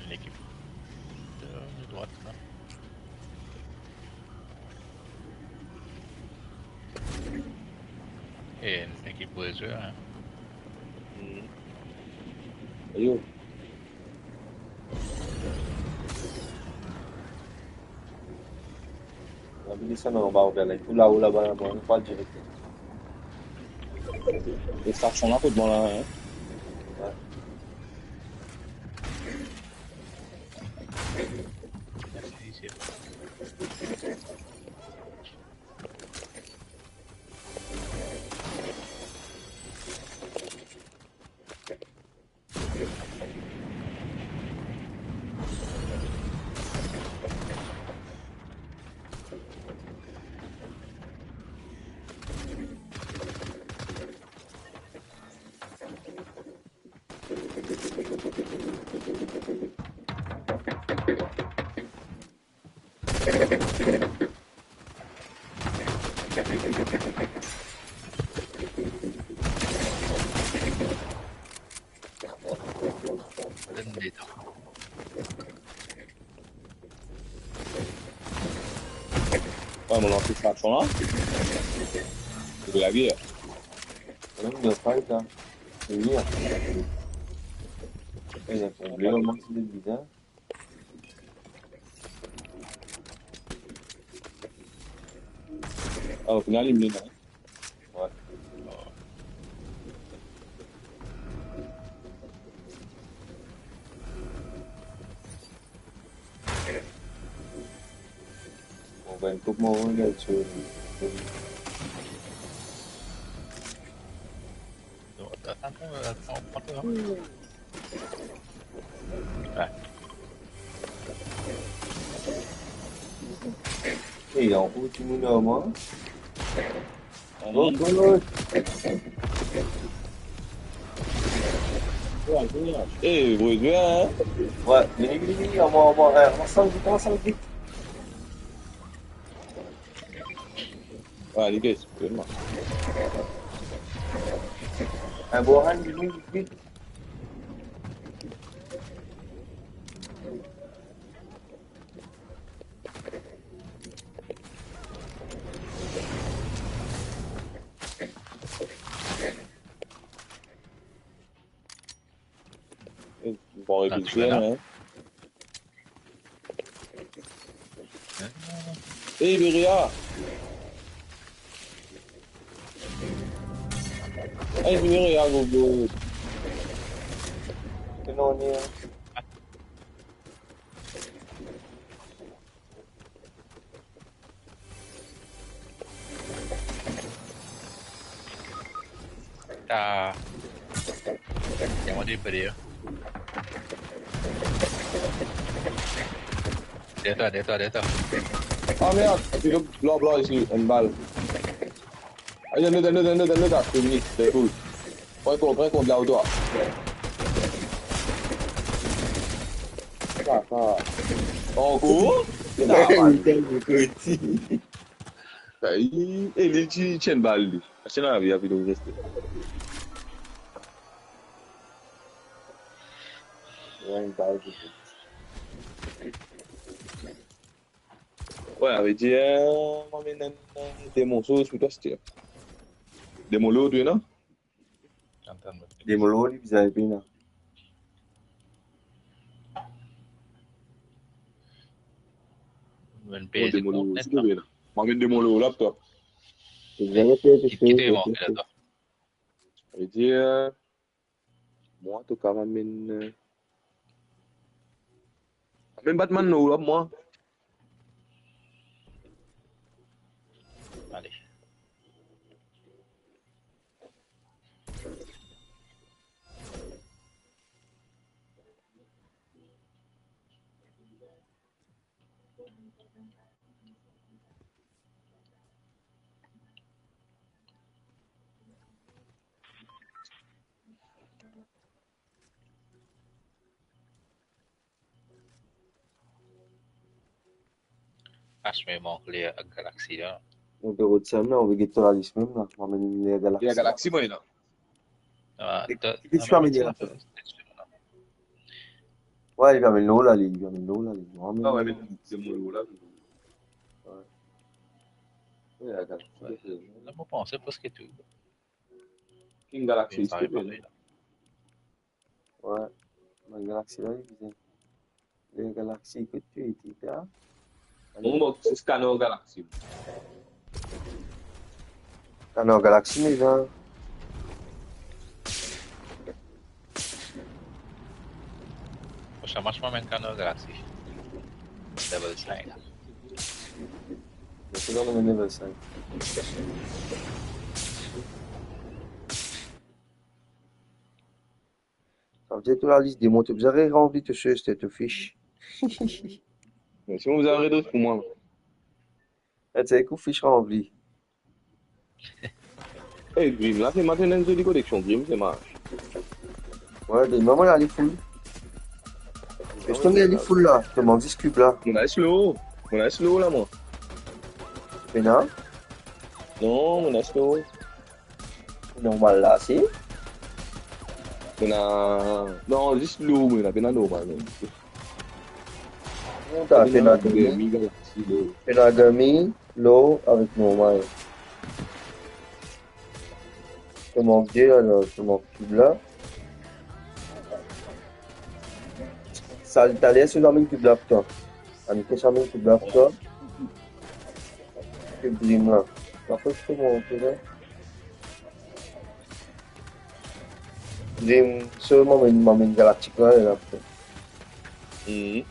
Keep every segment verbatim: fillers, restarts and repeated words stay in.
Lekip de, de drwat la. E, enn lekip pou zwe, hein. Hmm. Ayo. Anvi desann anba, ou bien la, pou lao laba, laba, nou pa direk. E sa, sa la kot mwa la, hein? Wi. Mersi, chef. Wi, mo lans sa la. Ou pe lager? Wi, mo fight la. Wi. E, li konble, oman, si li bizin. Ah, o final, li minn, hein? Wi. Bon, ben, koup mo, wi, la, ti... Non, atann, atann, atann, atann. Wi. E, ankour dimoun normal. Go, go, go. E, bon, bien, hein? Wi, vini, vini, vini, anmwa, anmwa, e, anmwa, sa vit, anmwa, sa vit. Wi, li gagn, selman. E, bon, hein, vini, vini. Bon, ah, réfléchir, hein. Hein? Hey, Beria! Hey, Beria, go, go. Non, non. Ah. Yang mana dia pada dia? Dia tu, dia tu, dia tu. Ah, merde. Api tu, bla, bla, isi, enn bal. Ayo, dan, dan, dan, dan, dan, dan, fini, c'est cool. Pran kont, pran kont la ou twa. Sa, sa. Ankor? Sa, man. Li telman koti. Sa, li, e li ti, ti enn bal, li. Aste lavi, api, donk, reste. Enn bal, li. Wi, savedir, mo amenn enn, enn de morso pou twa, si ti. De molo, tou ena? Atann, mo... De molo, li bizin epli, non? Mo amenn de molo, si ti ena. Mo amenn de molo la pou twa. Ki, ki te manke la, twa? Savedir, mwa, to kav amenn, euh, amenn Batman, non, mwa. Ale. Pas mem ankor Galaxy la. Mo pe rod sa la, mo pe get to lalis mem la. Mo amenn Galaxy. Galaxy, mwa, la. Ah, e, to, ki, ki to amenn la? Amenn sa. Wi, li pe amenn lor la, li, li pe amenn lor la, li. Ah wi, me se mo lor la. Wi. Wi, atann. Wi. La, mo panse preske tou. King Galaxy, sa, wi. Wi, bann Galaxy la, li bizin. Le Galaxy, kot to ete la? Mo, mo, se Scanner Galaxy. Scanner Galaxy, mezanmi. Prosin match, mo amenn Scanner Galaxy. Level cinq. Mo amenn level cinq. Savedir to lalis demon, to bizin re-ranpli to sez, to fich. Me si mo bizin re-ranpli pou mwa. E, ti kou fich ranpli. E, Grim, la, se matin, enn zoli koneksion, Grim, se mars. Wi, demin, mo ale full. Eski to ale full la? To manz zis kib la. Mo ena slow. Mo ena slow la, mwa. Pena? Non, mo ena slow. Normal la, si? Pena, non, zis low, mo ena pena normal, non. Ou ta pena gummy, pena gummy, low avek normal. To manz de la, non, to manz kib la. Sa, taler, si ou amenn kib la pou twa. Ann kes amenn kib la pou twa. Kib Dream la. Apre, kouma ou pe la? Dream, so, mo amenn, mo amenn Galactic la, la. Mhm.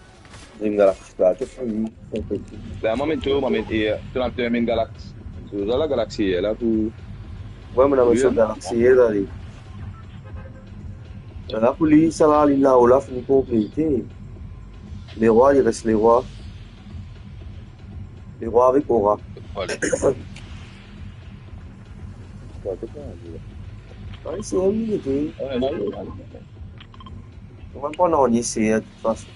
Dream Galactic la, to fini, konplet. La, mo amenn to, mo amenn Air, to amenn Galaxy. To la, Galaxy Air la, tou. Wi, mo amenn so Galaxy Air la, li. La, pou li, sa la, li lao la, fini konplete. Lerwa, li res Lerwa. Lerwa avek Aura. Lerwa, le- Wi, se li, li ete. Wi, non, non. Mo pa pran nanye, se, de tout fason.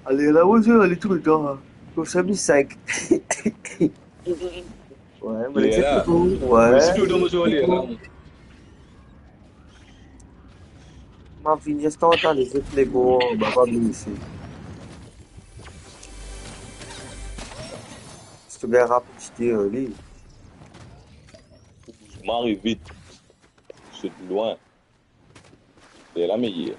Ale, la, mo dir, ale toultan, hein. Koumsa, mi sink. Wi, mo... Li la. Wi. Mo dir toultan, mo dir, ale la. Ma vini, instantané, zot lego anba, pa vinn isi. Si to gagn rapidite, euh, li. Mari vit. Sot lwin. Se la meyer.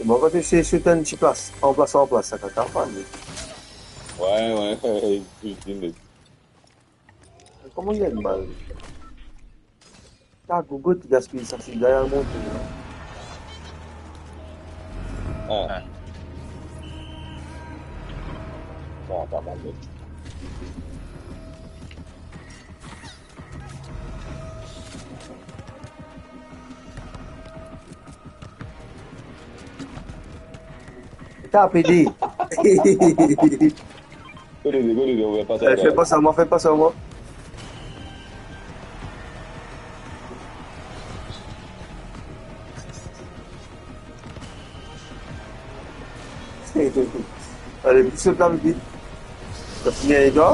E mo, kan to sot enn ti plas, anplas, anplas, sa kaka fann. Wi, wi, wi, wi. Kouma li enn bal? Ta gogo, ti gaspiy sa, si gagn al monte. Ah. Ah. Bon, pa mal, mec. Ta pede. Kote, kote, ou fer pas sa, eh, fer pas sa mwa, fer pas sa mwa. Ale, vit, sot la, vit, vit. To finn gagne twa?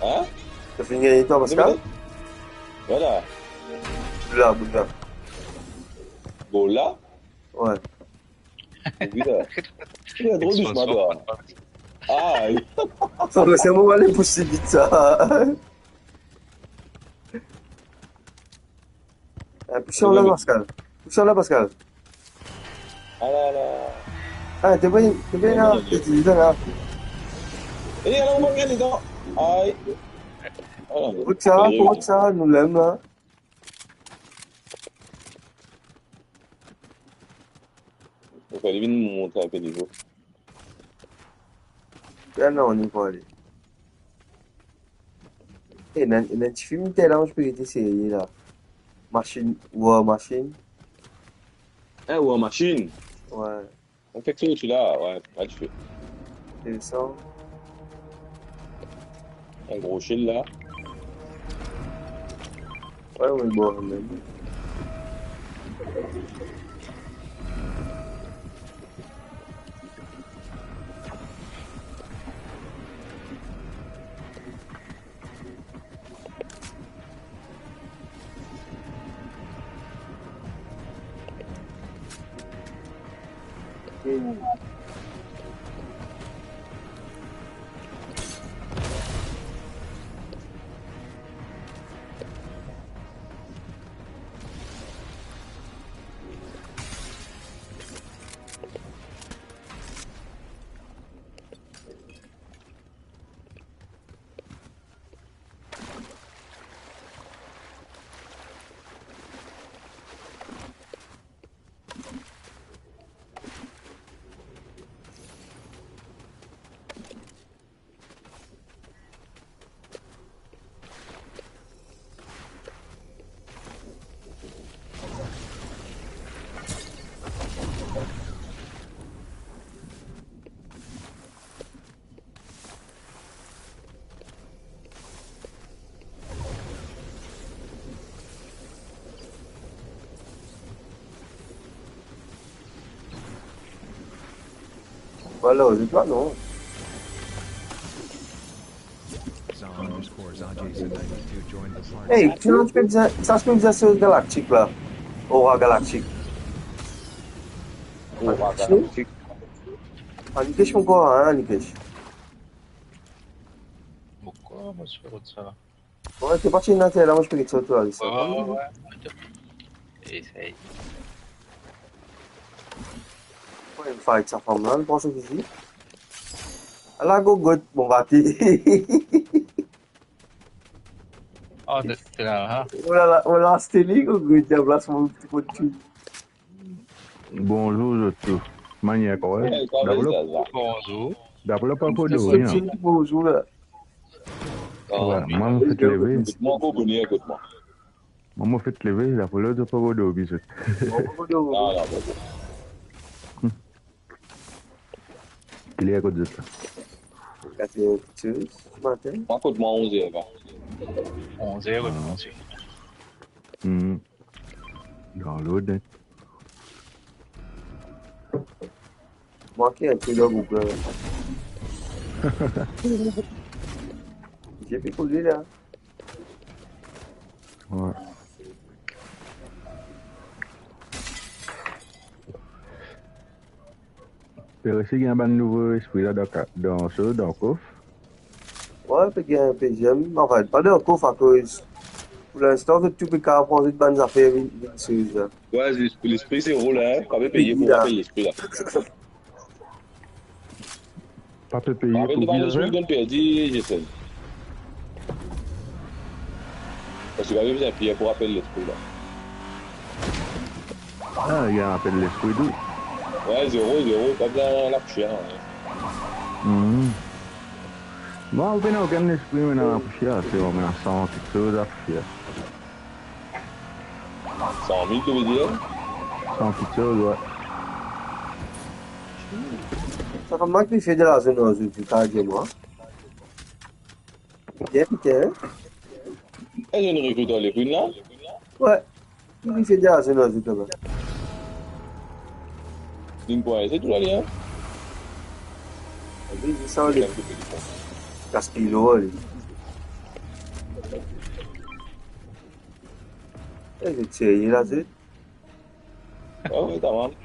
Hein? To finn gagne twa, Pascal? Voilà. Boul la, boul la. Boul la? Wi. Wi, la. Li drol dousman, twa. Ay. Sa, se mo ale pou si vit sa. Eh, pous la, Pascal. Pous la, Pascal. Ala, ala. Ah, to pe, to pe la, to pe la. Eh, ala, ou pa gagn letan. Ay. Ala. Kot sa, kot sa, nou lem la. Ou fale vinn monte inpe nivo. Ena, nou pou ale. Eh, ena, ena enn ti fim tel la, mo pe ete serye la. Machine, War Machine. Eh, War Machine. Ouais. Ou fek sort la, ouais, al fer. Interesan. Enn gro shield la. Ouais, ouais, bon, mem. Vwala, zot la, non? Hey, sa pe bizin, sa pe bizin so Galaktik la. Aura Galaktik. Aura Galaktik. Anikesh ankor, hein, Anikesh? Pourkwa mo ti pe rod sa la? Ouais, to pa ti ena la, mo ti pe get sa, to la, sa. Ouais, ouais, ouais. Esey. Ouais, fight sa fam la, li pran so fizi. Ala, gogot, bon, bati. Ah, t'es, t'es là, hein? Oh là là, oh là, c'était lui, gogot, il a placé mon petit coup de pied. Bonzour zot tou. Manier korek? Eh, kouma sa va? Bonzour. Dapre pa pou dori, hein. Bonzour la. Ah, ouais, mwa mo fek leve. Mwa, kot mwa? Mwa mo fek leve, dapre la zot pa pou dormi zot. Non, non, pa pou dormi. Ki ler kot zot la? Kat er kiksoz matin. Mwa, kot mwa, onz er, ba. Onz er, kot mwa, onz er. Hmm. Dan lord, hein. Mwa ki enn tir dan group la. J'ai pu couler là. Ouais. Pe resi gagn bann nouvo lespri la dan ka-, dan so, dan kof. Ouais, pe gagn enpe zam. Anfin, pa dan kof akoz pou linstan, zot tou pe kapav pran zot bann zafer, vinn, vinn serye la. Ouais, lespri, lespri se rol, hein. Pa pe peye pou rapel lespri la. Pa pe peye pou ki zafer? Rapel devan lespri donn perdi, Jason. Paski pa bizin pier pou rapel lespri la. Ah, li gagn rapel lespri tou. Ouais, zero, zero, pa bizin lapousier, hein. Mhm. Bon, ou pena okenn lespri, mo ena lapousier, se bon, mo ena san kiksoz lapousier. San mil, to ve dir? San kiksoz, ouais. Sa fam la ki fer de larzan dan zot, kapav dir mwa. Bien, bien. Eski zot rekrit ar Lebrun la? Ouais. Li fer de larzan dan zot laba. Li enn pwin, se tou la li, hein? Li, li sa, li. Kas kilo, li. Eh, li serye la, zot. Ah ouais, tamam.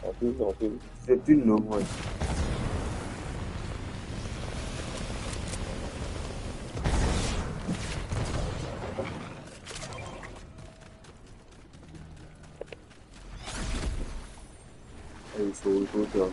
Anpil, anpil. Se tou nou, ouais. Ey, so, so, so.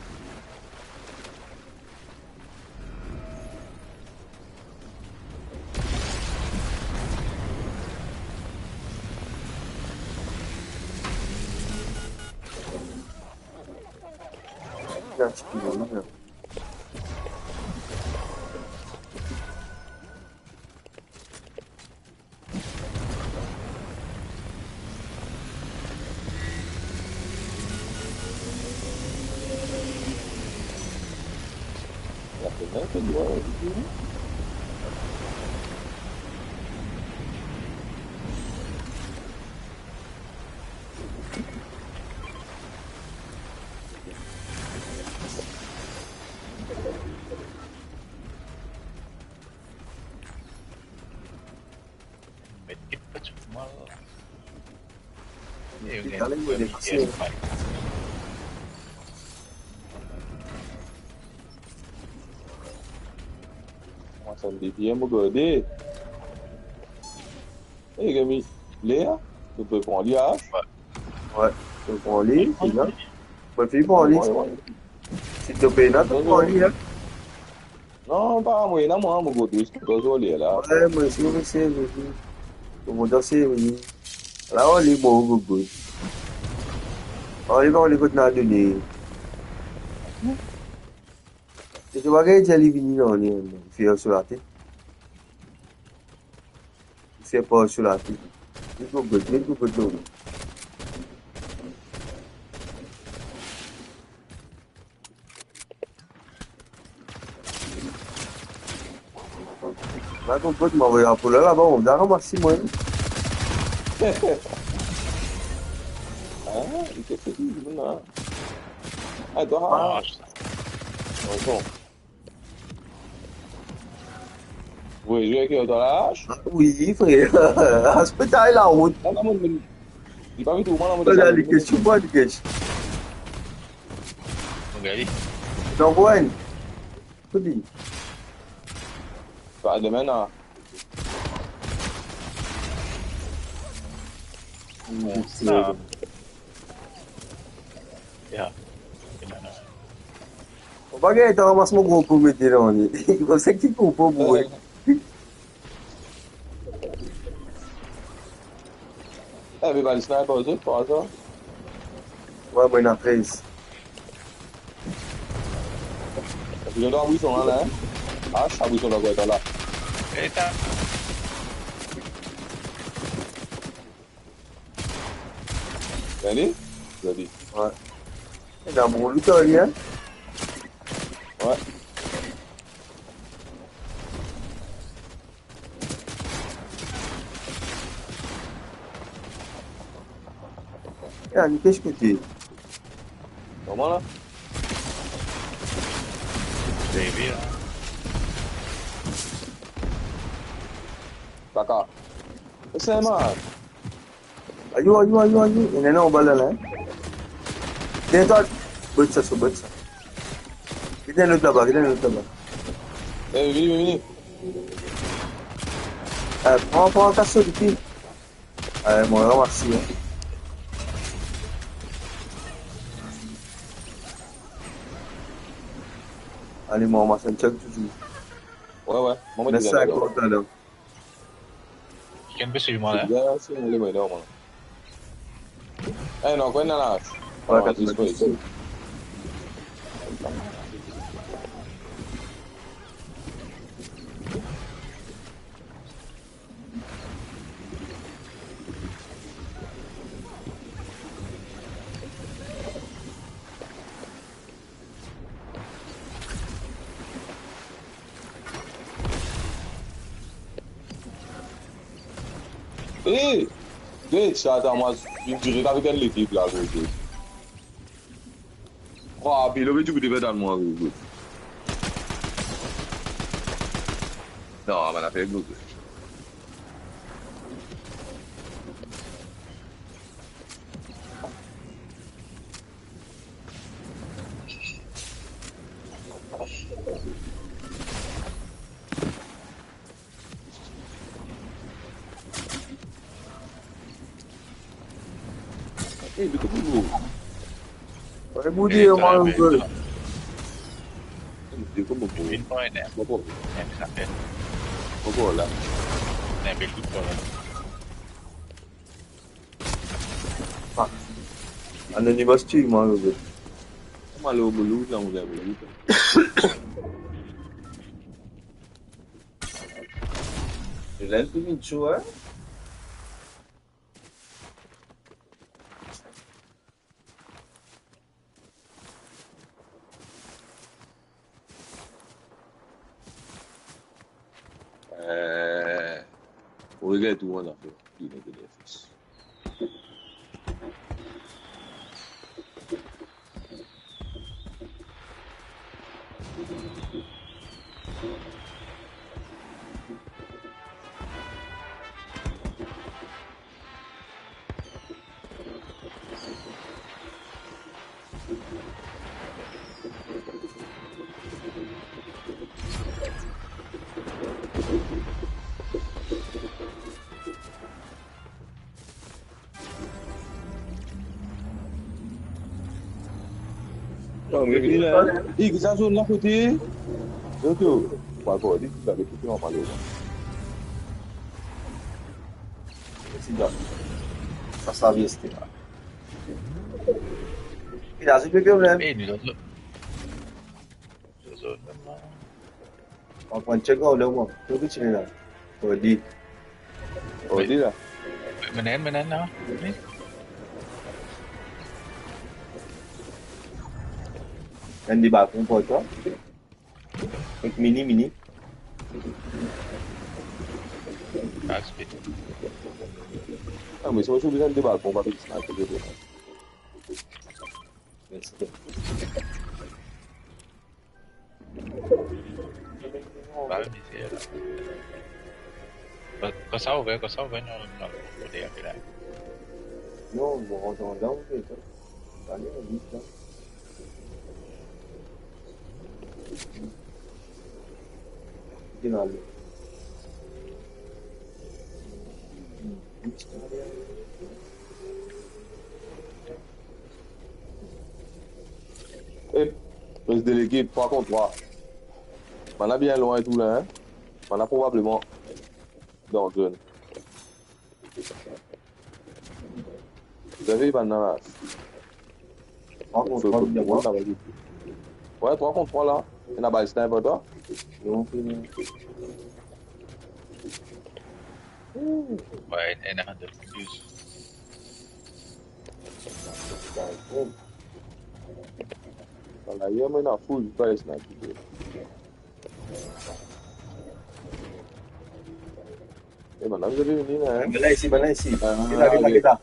Met kit pa ti mal. Kit ale, mo depase. Kouma sa, mo depi, mo gode. E, Remi, le a, to pe pran li, a? Wi. To pran li, se sa? Mo finn pran li. Wi, wi. Si to pena, to pran li, a. Non, pa mwa, ena mwa, mo gode, si to zoli la. Wi, mo si, mo si, mo si. To mo dan si, wi. La, on li, mo gode. On li, on li kot na done. Se to bagay, dir li vini, non, li, li fer sou latet. Li fer par sou latet. Li gogod, li gogod, non. La, konpran, mo avoy apel la, laba, mo done ramas mwa. Ah, li pe fer ki, la? Ah, twa. Ah, bon. Ou zwe avek twa la, Ash? Wi, frer. Ash pe tay larout. Non, non, non, non. Li pa vinn trouv mwa, non, mo... Ala, li kes, ou pa li kes. Gagn li. Non, bon. Kot li? Pa demin, non. Bon, sa. Ya. Mo pa gagn tan ramas mo gro pom mete dan li. Mo seki gro pom, wi. Eh, me bann sniper, zot, par azar? Wi, mwa, ena trez. Zot dan bwison la, la, hein? Ah, sa bwison la, la. Eta. Gagn li? Gagn li. Wi. Ena bon loot, hein? Wi. Ya, li pe kote? Kouma la? Baby, la. Kaka. Esa, man. Ayo, ayo, ayo, ayo. Ena, ena, anba la, la, hein. Deryer twa. Bot sa, so, bot sa. Get enn lot laba, get enn lot laba. Eh, vini, vini, vini. Eh, pran, pran, kas so, depi. Eh, mo ramas li, hein. Ale, mo ramas enn tchak touzour. Wi, wi. Mo met... Mersi, sa, kontan, la. Kikenn pe swiv mwa la? Ya, si, ale, mwa, non, mwa. Eh, non, kone la. Wi, ah, kat dispo isi. Eh! Get sa, ta mwa, vinn direk avek enn lekip la, gro, gro. Kwa, Bilo, me dikou devan dan mwa, gro, gro. Non, bann afer, gro, gro. Eh, li kouma boug? Wi, boug, li, li, mwa, li, li, li. Li kouma boug? Vinn pran enn, hein. Bon, bon. Enn, sa fer. Bon, bon, la. Enn bel kout, la. Ah. Anonymous ti mwa, Robert. Mwa, lo, lo, la, mo, la, lo. Lens pou vinn tchou, hein? Regret ou an zafer. Ki nou te fes. Non, me vini la. Ey, ki sa zone la kote? Zoto. Pa ankor, li, li, li, li, normal, la. Sa, sa, vi, et cetera. Ki la, se pe problem. Ey, nou, nou, nou, nou, nou, nou. Antoine, check out le mwa. Ki ti la? Odi. Odi la. Menen, menen la. Wi. Enn de balkon pou twa. Ek mini, mini. Ah, speed. Ah, me si mo ti bizin enn de balkon, pa bizin sa, se de balkon. Mersi. Ba, mizè la. Kan, kan sa ouver, kan sa ouver, nou, nou, nou, kote ape la. Non, mo rant andan, ou pe, sa. Ale, vit, la. Vit, ale. E, res de lekip, trwa kont trwa. Bann la bien lwin tou la, hein? Bann la probableman dan zone. Zot inn vey bann la la. Trwa kont trwa, bien bon. Wi, trwa kont trwa la. Ena bay sniper, twa? Non, non. Wi, ena de plis. Ala, ye, mo ena full price la. E, bann la, zot vini la, hein? Bann la isi, bann la isi. Ah, geta, geta, ok. Geta.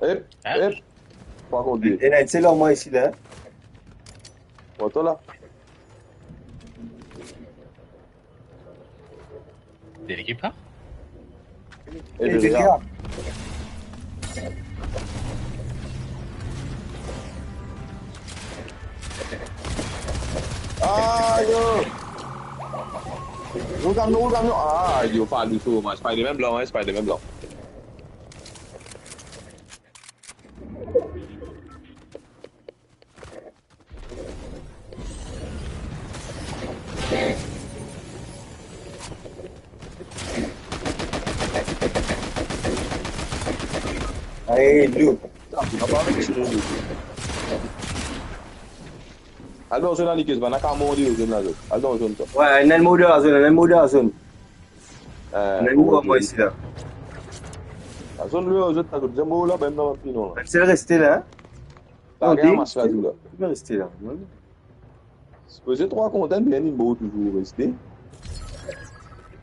Ep, hein? Ep. Par kont li. Ena enn sel ar mwa isi la, hein? Bon, twa la. De lekip la? E, e, de, de, de, ya. Ah, yo! Roul kamion, roul kamion. Ah, yo, pa li so, man. Spider-Man blan, hein, Spider-Man blan. Aye, lou. Al dan zone la, Nikes, bann la kapav mor dan zone la, zot. Al dan zone, twa. Wi, ena enn mor dan zone, ena enn mor dan zone. Eh, ena enn mor, ok, mwa isi la. La zone lwe, zot, zot, zot mor la, bann la, bann pinon la. Sel reste la, hein? Bagay, non, mas la, tou la. Li reste la, non? Sipoze trwa kont enn, bien li mor touzour, reste.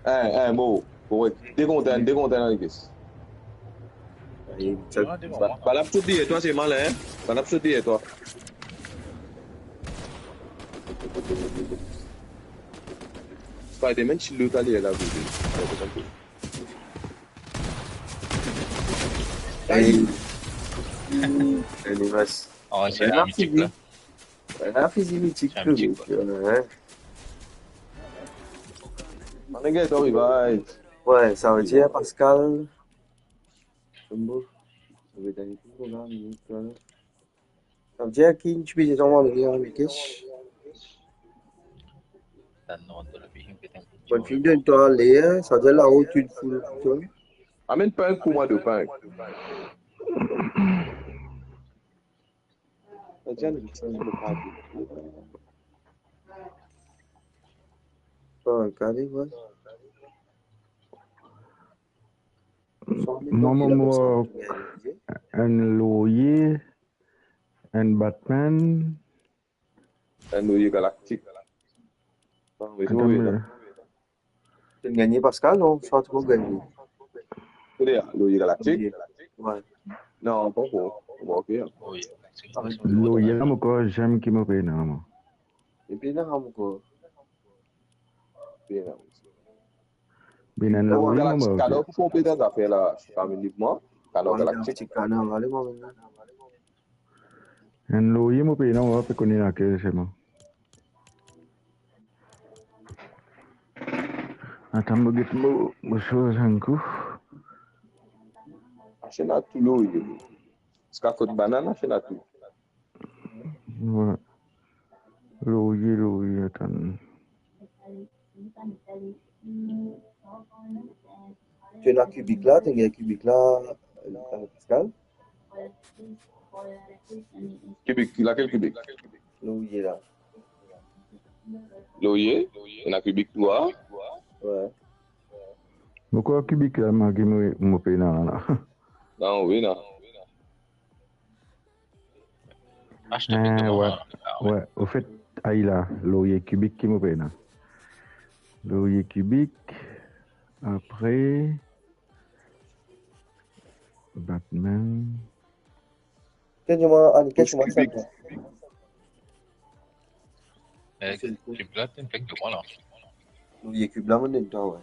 Enn, enn mor. Korek. De kont enn, de kont enn, Alex. Aye, sa, ah, de kont ba-, enn. Bann la sot deryer twa, se malin, hein? Bann la sot deryer twa. Spider-Man, ti lot ale la, bebe. Aye. Aye, mas. Oh, se la mitik la. Ena fizi mitik, tou, mitik, wi. Wi. Mann, get to revive. Wi, savedir Pascal. Sa vedir ki ti bizin anvi anvi kes. Bann finn donn twa ale, hein, savedir la ou tou full twa. Amenn pink pou mwa, de pink. Bon, kale, wi. Mwa, mo, mo, enn Lorye, enn Batman. Enn Lorye Galaktik. Ah, mais oui, oui, non. T'as gagné Pascal, non? Soit tu gagné. Kote la? Loye Galaktik? Ouais. Non, pankor. Bon, ok. Loye la, mo krwar zame ki mo pena, mwa. Epi la, mo krwar. Pena. Bien, non, Galaktik, non, Kano, ok. Pou konplet zafer la, parmi li, mwa. Kano, Galaktik. Kano, ale, mwa. Enn loye mo pena, mo pa pe kone lakel selman. Atann, mo get mo, mo soz enn kou. Aste ena tou loye. Ziska kot banann, aste ena tou. Vwala. Loye, loye, atann. Ti ena Kubik la, ti ena Kubik la, euh, Pascal? Kubik, lakel Kubik? Loye la. Loye? Ena Kubik tou, ah? Ouais. Mo krwar Kubik la, mwa ki mo, mo pena la. Non, wi, non. Aste, eh, wi. Wi, anfet, ay la, Loye Kubik ki mo pena. Loye Kubik, apre, Batman. Ken zoma, Aniket, kouma Kubik. Eh, Kubik la, t'es fek de mwa la. Loye Kubik la, mo dan, wi.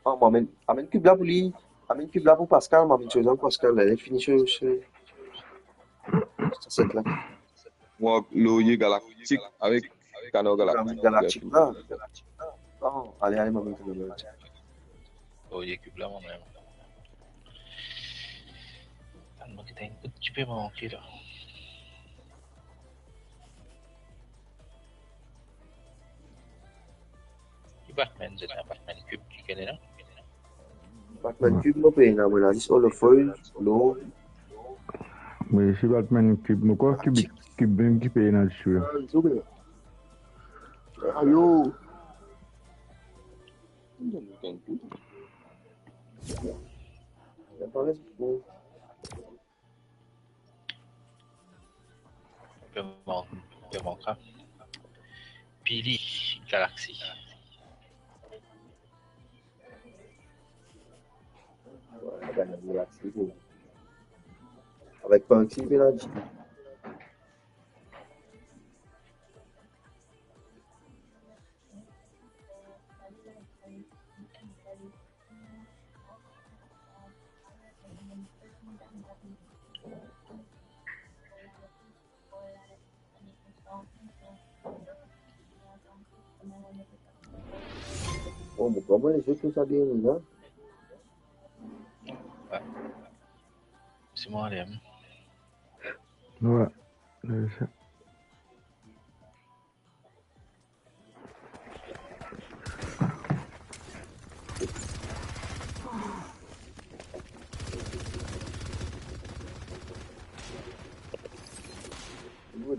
Ah, mo amenn, amenn Kubik la pou li. Amenn Kubik la pou Pascal, mo amenn Sozan pou Pascal la. Li fini so, so, so set la. Mwa, Loye Galaktik avek Kano Galaktik. Galaktik la. Ah, ale, ale, mo amenn Kano Galaktik. Loye Kubik la, mwa mem. Tann, mo gete enn kout ti pe manke la. Ki Batman, zot ena Batman Kubik ki gagn la? Batman Kubik, mo pena, mo ena zis Holofoil, non. Mwa, si Batman Kubik, mo krwar Kubik, Kubik mem ki pena desi la. Ah, zot pena. Ayo. Pe man-, pe mank, hein. Pili Galaxy. Galaxy, wi. Avek Panky, penalti. Oh, mo koman lezot tou sa bien la? Si mwa ale, hein. Wi, se sa.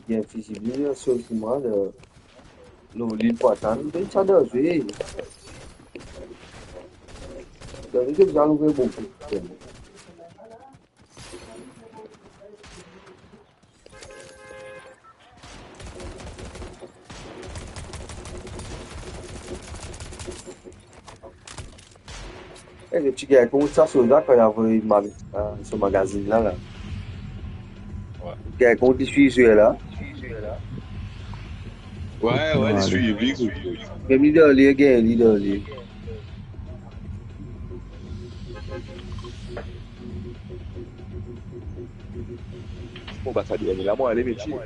Bien fizible, li, so, si mwa, le, le, li pou atann, ben, sa danze. Danze, se bizin louver boukou. Eh, le ti garson sa, so la, kan li avoy ma-, euh, so magazin la, la. Wi. Garson ki swiv zwe la. Wi, wi, li swiv li. Mem li dan li, gagn li dan li. Bon, ba sa dernie la, mwa, ale, metie.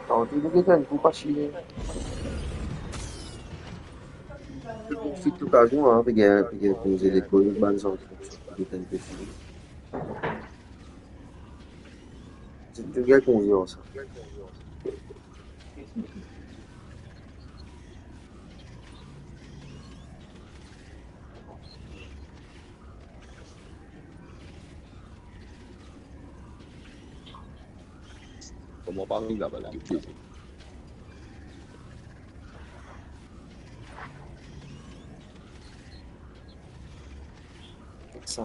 Tanto nou get enn kou pa fini. Profit lokazion, hein, pe gagn, pe gagn konze lekol, bann zanfan, pe gagn pe fini. Zot tou gagn konze sa. Kouma pa ariv laba la? Sa.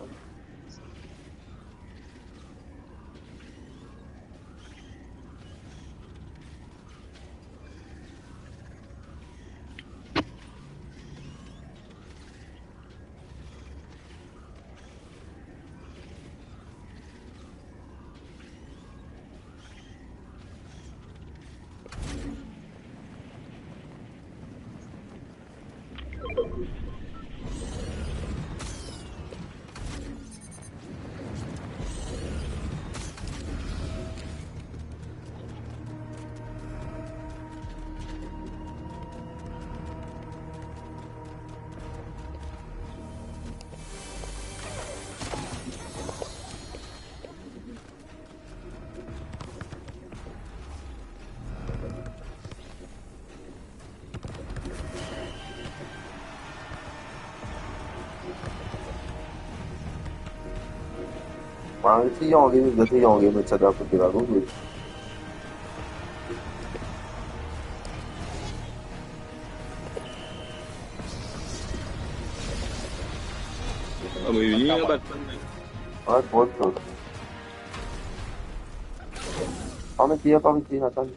Mwa, si Yangi, zot Yangi met sa dan kote la, bon, wi. Ah, mais il y a pas de... Ouais, bon, bon. Pa met li, pa met li, atann.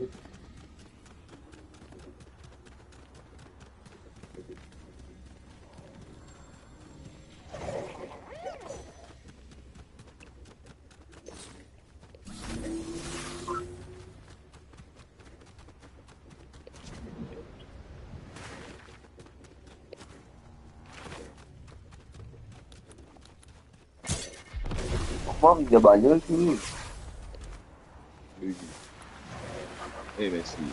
Mwa, vinn gagn bagnol, tou. Wi. Eh, mersi.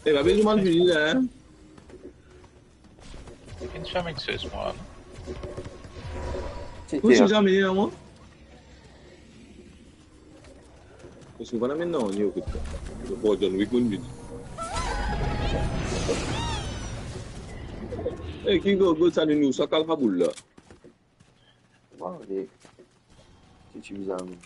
Eh, pa bezwen bann fini la, hein. Li finn ferm ek ses mwa, non? Ou ti zame la, mwa? Parski ou pa amenn nanye, okipe twa. Ou pou John Wick, moun vini. Eh, ki gogo sa, nou, nou, sa kal kaboul la. Waw, li, si ti bizar, mem.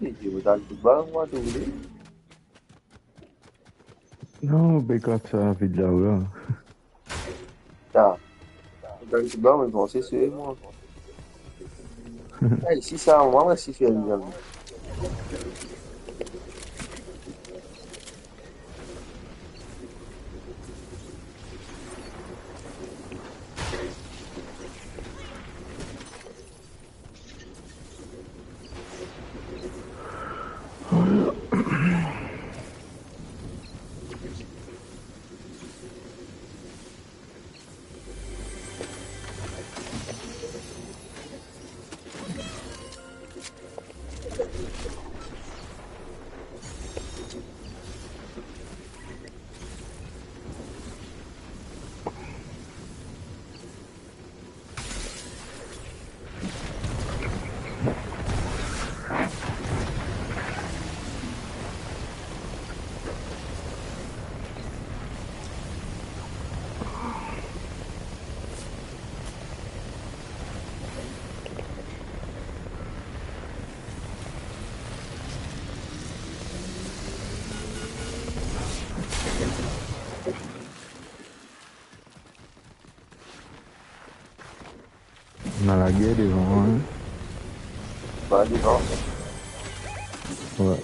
Ki video mo tann foutbal, mwa, to vre? Non, be kat sa vid la, ou la. Sa. Mo tann foutbal, mo panse se mwa. Ey, si sa, mwa, mwa, si se enn zam. Ena lager devan, hein? Ba, devan. Wi.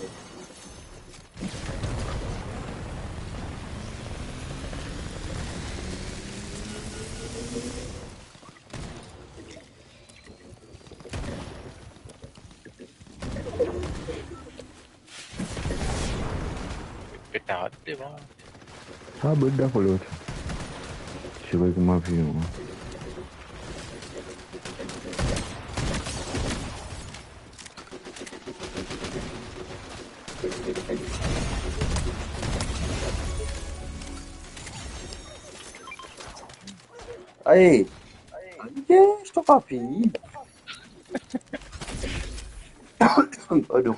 Petard devan. Ah, bot dakor lot. Ti vre kouma avion. Aye. Aye, je t'en prie. Pardon.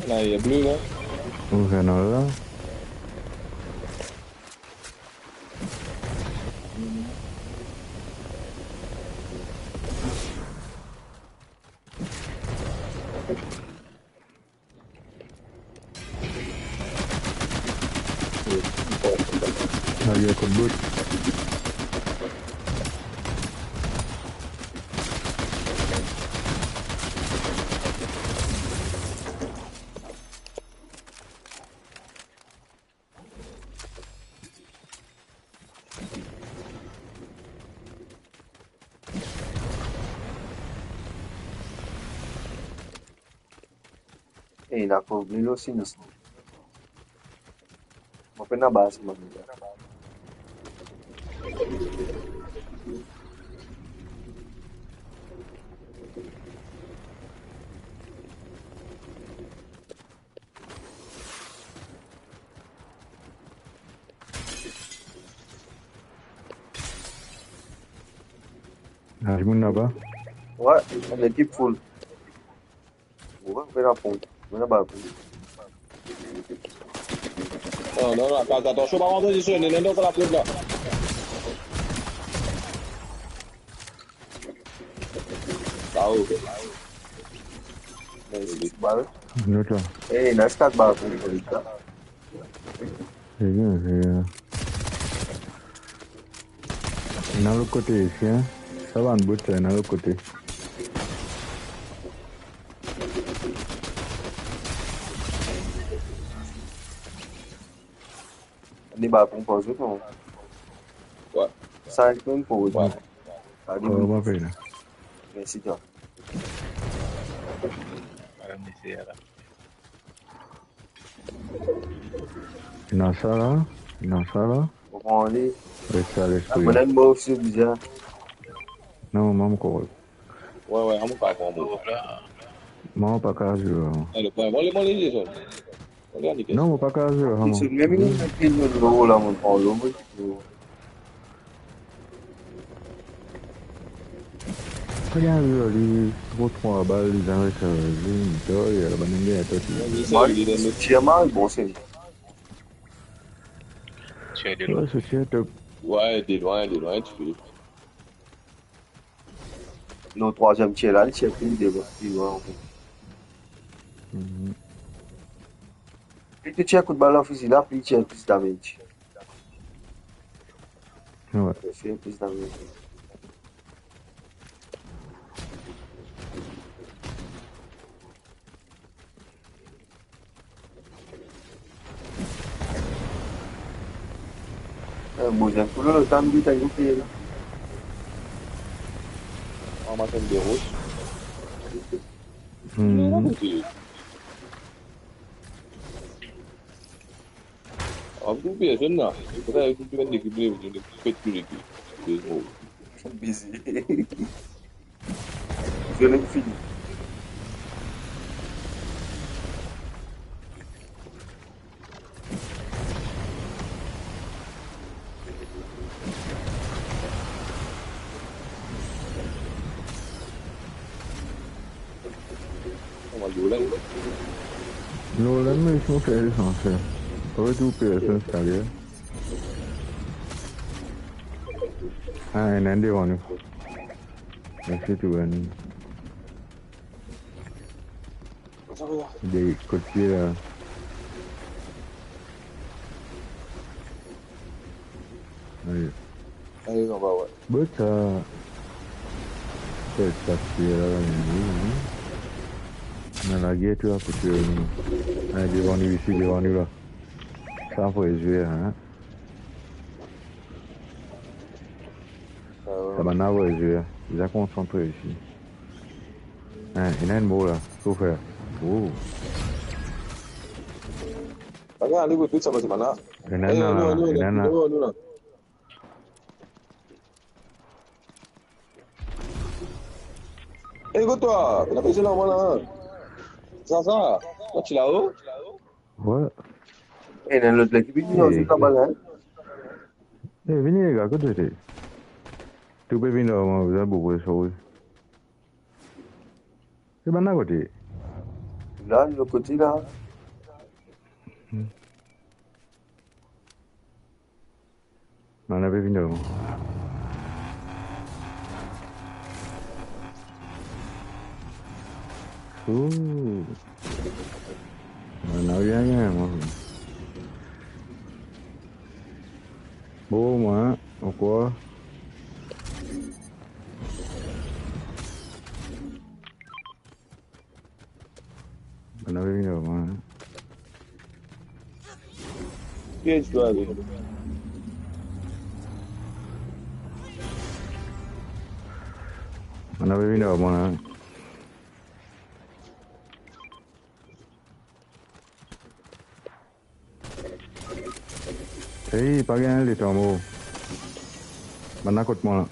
La, il y a bleu, là. Ou finn al la? Aye, kot bot. E ena problem osi, non? Mo pena baz, man. Ena dimoun laba? Wi, lekip full. Wi, mo pena pon. Mo pena bal pon. Non, non, non, faz atansion, pa rantre desi, ena enn dan laport la. Bravo. Mersi, bal. Not la. Eh, nice kat bal pou li, la. Se bien, se bien. Ena lot kote isi, hein. Sa bann bot sa, ena lot kote. Li bal pou pran zot, non? Wi. Sa ek mem pou zot. Wi. Sa li. Wi, bon, pe la. Mersi, twa. Ala, mersi, ala. Ena sa la, ena sa la. Mo pran li. Res sa, res pou li. Mo ena enn mov si bizin. Non, mo ankor. Wi, wi, amoin pa pran mov. Mo pa kapav zwe, non. Ale, pran, pran li, pran li, Jason. Pran li, Jason. Non, mo pa kapav zwe, non. Mem li, mem li, mo pran li, mo. Regarde, li, tro, tro bal, li zame sa, li, li, li, li, bann ennmi, atann. Wi, wi, sa, li, li, li, tir mal, bon, se tir de lwin. Wi, se tir top. Wi, de lwin, de lwin, ti pe. Non, trwaziem tir la, li tir pli devan, pli lwin ankor. Mhm. Pli to tir kout bal dan fizi la, pli tir plis damage. Wi. Fer plis damage. Eh, mo zwenn pou lo, tann li, tann li, la. An matin de ros. Hmm. An tou personn la. Pou sa, tou bann lekip, lekip, lekip, lekip. Bizi. Zone fini. Lo la, me isi mo fer lesansiel. Retour personn, sirye. Ah, ena enn devan nou. Mersi tou, Annie. De kot pie la. Ayo. Ayo, anba, wi. Bon, sa. Tel sa pie la, la, wi, wi. Ena lager tou akote, wi. Ayo, devan nou isi, devan nou la. Sa, fo zwe, hein. Sa bann la, wi, zwe. Bizin konsantre isi. Hein, ena enn mor la. Ki fer? Oh. Regarde, li, wi, tout sa, bann la. Ena, eh, ena, nou, nou, ena. Nou, nou, nou. Eh, kot twa? Ena pezon la, mwa la. Sa, sa. Twa, ti la, oh? Wi. Eh, ena lot lekip, vini, eh, laba la, hein. Eh, vini, lega, kot zot ete? Tou pe vini, mwa, bizin boure sa, wi. Se bann la kote? La, lot kote la. Hmm. Bann la pe vini, mwa. Ooh. Bann la bien, bien, mwa. Bon, mwa, ankor. Bann la pe vini lor mwa, hein. Ki ena twa, wi? Bann la pe vini lor mwa, hein. Ey, pa gagn letan mo. Bann la kot mwa la.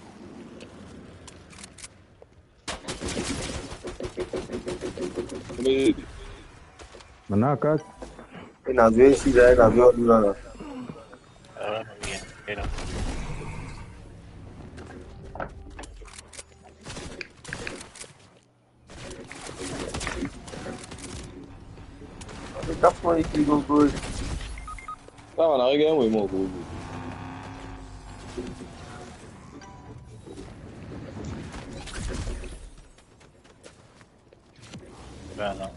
Bann la kat. Ena zwe isi la, ena zwe la la. Ah, bien, bien. Ame tap mwa eki gogo. Sa va, na regarde mwa, mwa gogo. Voilà.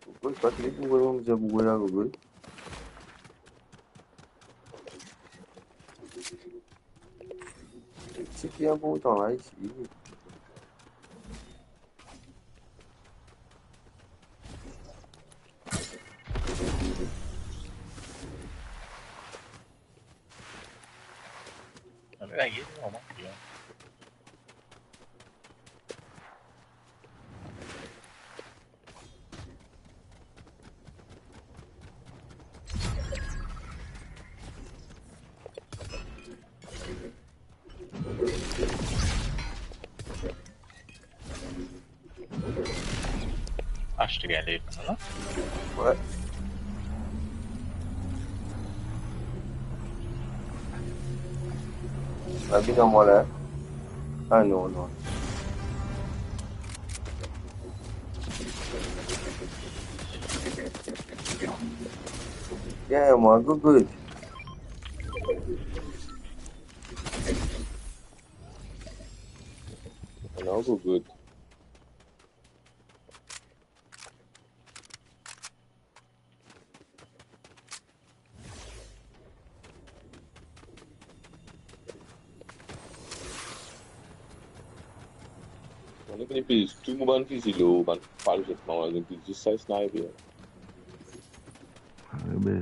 Gogo, pa klik pou mwa, mizè pou mwa la, gogo. Seki inportan la isi. Ame la, il est vraiment bien. Ah, je t'ai gagné, là. Ouais. La vie dans moi là. Ah non, non. Yeah, moi, good, good. Non, good, good. Mo konn tou mo bann fizi lor, bann pal zot manz, zot zis sa sniper. Ah, be.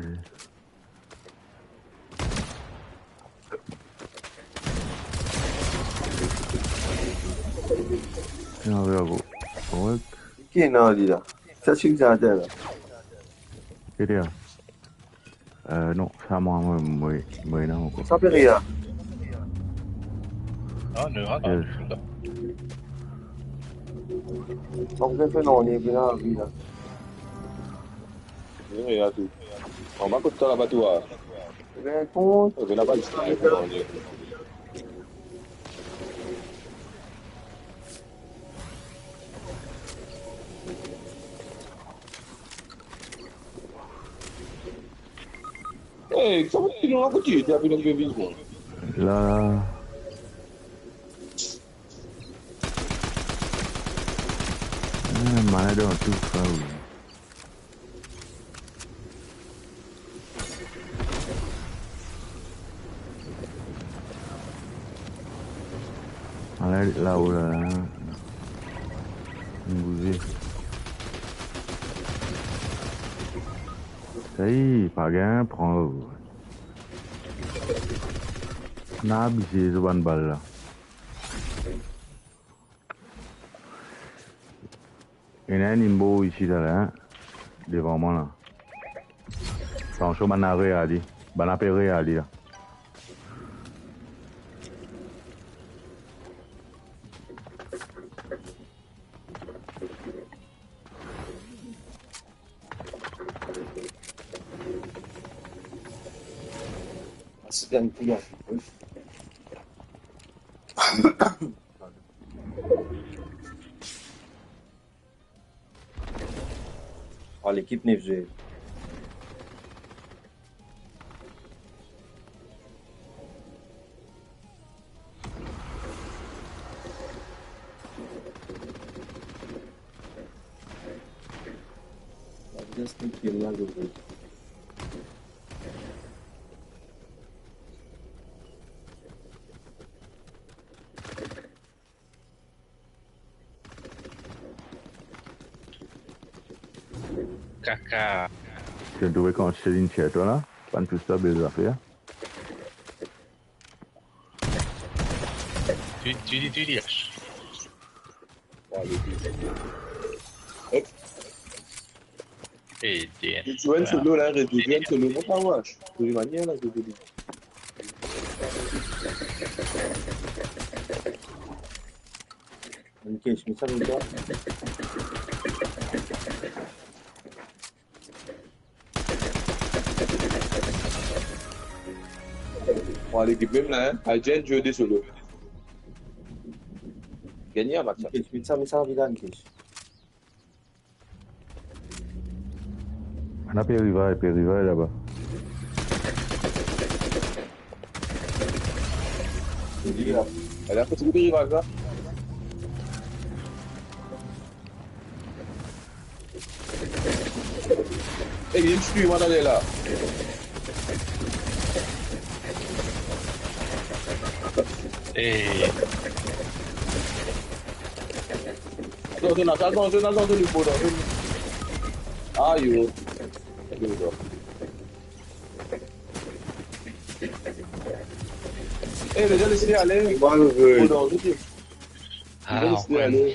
Ena ver, bro. Korek. Ki ena li la? Sa seki ti ater la. Ki ete la? Eh, non, sa mwa, mwa, mwa, mwa, non, ankor. Sa pe rir la. Ah, non, non, yes. Bon, pe fer non, li vinn arive la. Vinn arive tou. Anba kot sa laba tou, ah. Vinn kont. Vinn laba, li. Ey, sa vinn vinn la kot li, ti apel enn pe vinn, mwa. La. Ah, malad an tou, sa, wi. Ala, lao la, la. Ann bouze. Sa y est, pa gagn pran. Na abize zot bann bal la. Ena enn imbo isi la, la, devan mwa la. Atansion, bann la reali, bann la pe reali la. Ah, lekip nef zwe. Just kill la, go, go. Kaka. Ti trouve kan ti tir twa la, pann tous sa bel zafer. Tu, tu dis, tu dis. Hop. Li ti enn solo la, li ti enn solo. Mo pa wa. Pou li manier la, li ti. Ok, je mets ça comme ça. Bon, ale, gagn mem la, hein. Algen, jwe de solo. Gagn match la. Ok, je mets ça, mets ça en vidal, ok. Ena pe revay, pe revay laba. Li la. Ala, kot li pe revay la. Eh, li ti touy mwa talè la. Eh. Atann, atann, atann, atann, atann, li pou dan. Ayo. Ayo, dan. Eh, les gars, laissez aller. Malheureux. Pou dan, ok. Ah, les gars, laissez aller.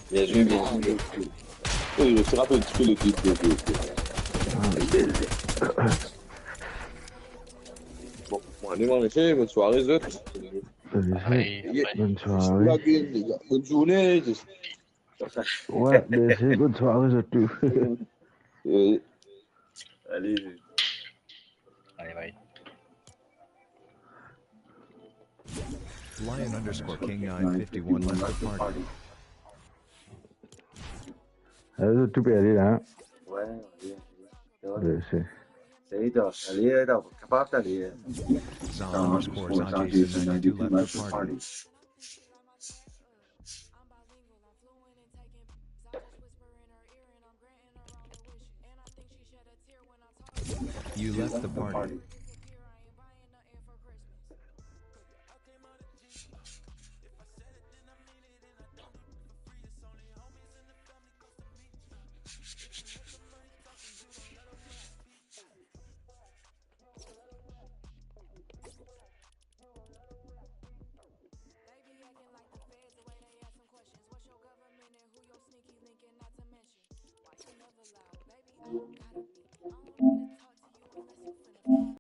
Bien joué, bien joué. Eh, je me suis rappelé un petit peu le clip de, de, de... Ah, bon, bon, allez, mon monsieur, bonne soirée, zot. Salut, bonne soirée. Bonne journée. Ouais, merci, bonne soirée surtout. Euh, allez. Allez, bye. Lion underscore King nine fifty-one left the party. Allez, tout perdu là, hein. Ouais, ouais, ouais. Ouais, c'est... Salut, toi. Allez, allez, toi. Capable d'aller. Zan underscore Zan Jason ninety-two left the party. You left the party.